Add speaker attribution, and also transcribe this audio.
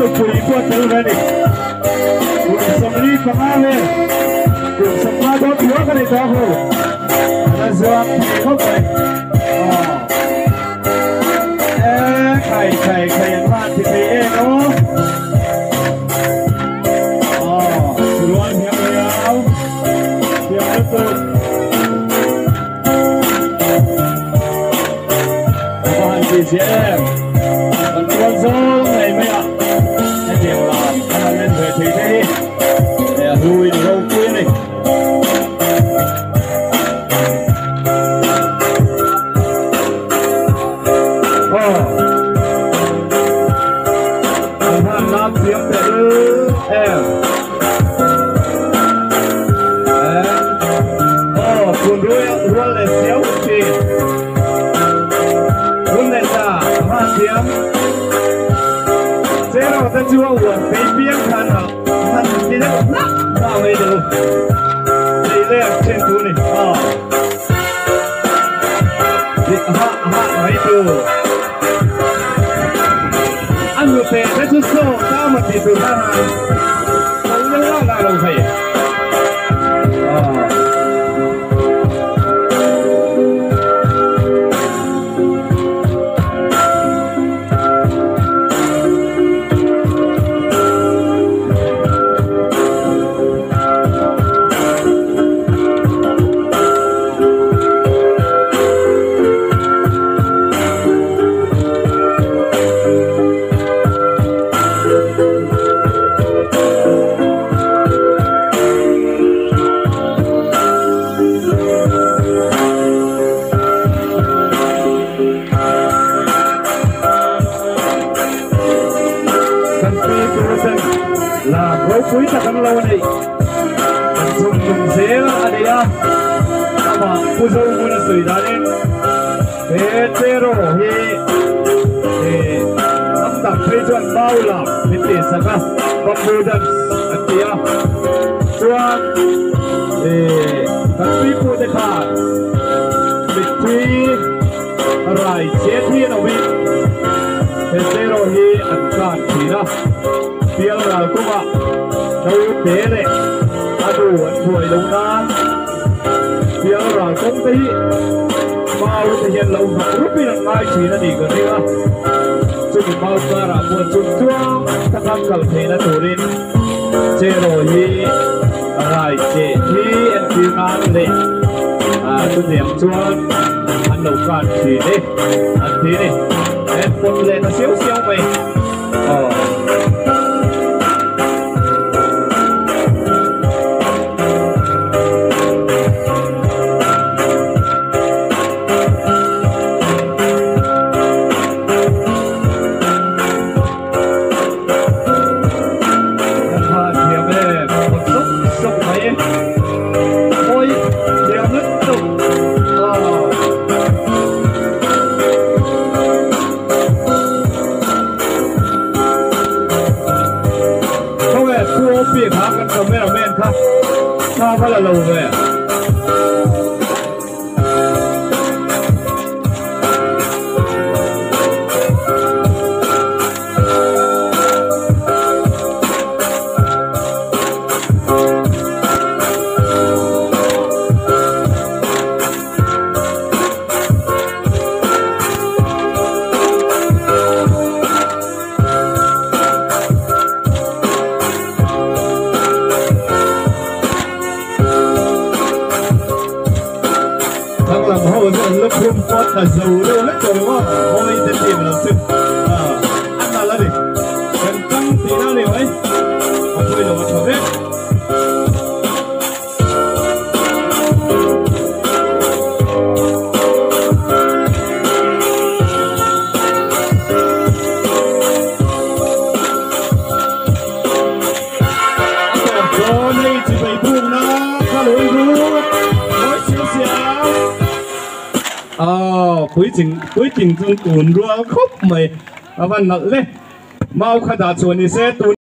Speaker 1: Nupui pawh a tel ve a ni. Kum 45 vel, kum 50 dawn thuak a ni tawh a ho. A la zuam thei khawp mai. Aw. E khai khai khai an van ti thei em aw. Aw, rual hiam riau. Thiam lutuk. A va han tih ziah em. Kan tual zawng ngei mai a, hetiang lam kan han en ve thei te hi he a hlui ni ropui a ni. Aw, an han lam thiam teh lul em. Aw, kun rual leh siau thin. Kun leh ta, a hma thiam. Cheraw te chu a uan phei piang khan a han ti deuh hlak hlak mai deuh. Thei leng thin thu ni. Aw. Dik hah hah mai tu. A hnute te chu saw ta maw tih tur khan han tho deuh lak lak lo thei. Aw. Kan pi pu ten lam ropui tak an lo neih kan chhung tum zel a nei a, amah Pu Zohmun a sawi danin he Cheraw hi hnam dang phei chuan mau lam min tih sak a, bamboo dance an ti a, chuan kan pi pu te khan mitthi rai che thi an awmin he Cheraw hi an khan thin a, Pial ral kawngah naute leh a nu an buai lo nan Pial ral kawng te hi mau te hian lo hnawk rupin an ngai thin a nih ka ring a, chumi mau karah pawh chung chuang taka kal theihna turin Cheraw hi rai cheh thi entir nan leh chutiang chuan an lo kan thin e an ti a ni. En pawt leh ta siau siau mai. Aw. Kan han thiam em pawt sawk sawk mai mawi thiam lutuk aw. Khawnge Pu Opi kha kan cameraman kha thla va la lo ve. Thang lam ho chu an la khum pawt ta zo deuh hlek tawh lo a, hawi te team lam chu a nalh a ni. Kan tang tihna a ni mai, a pawi lo a tha vek. Puitling chuan kun rual khawp mai a va nalh le. Mau kha dah chuan ni se tun.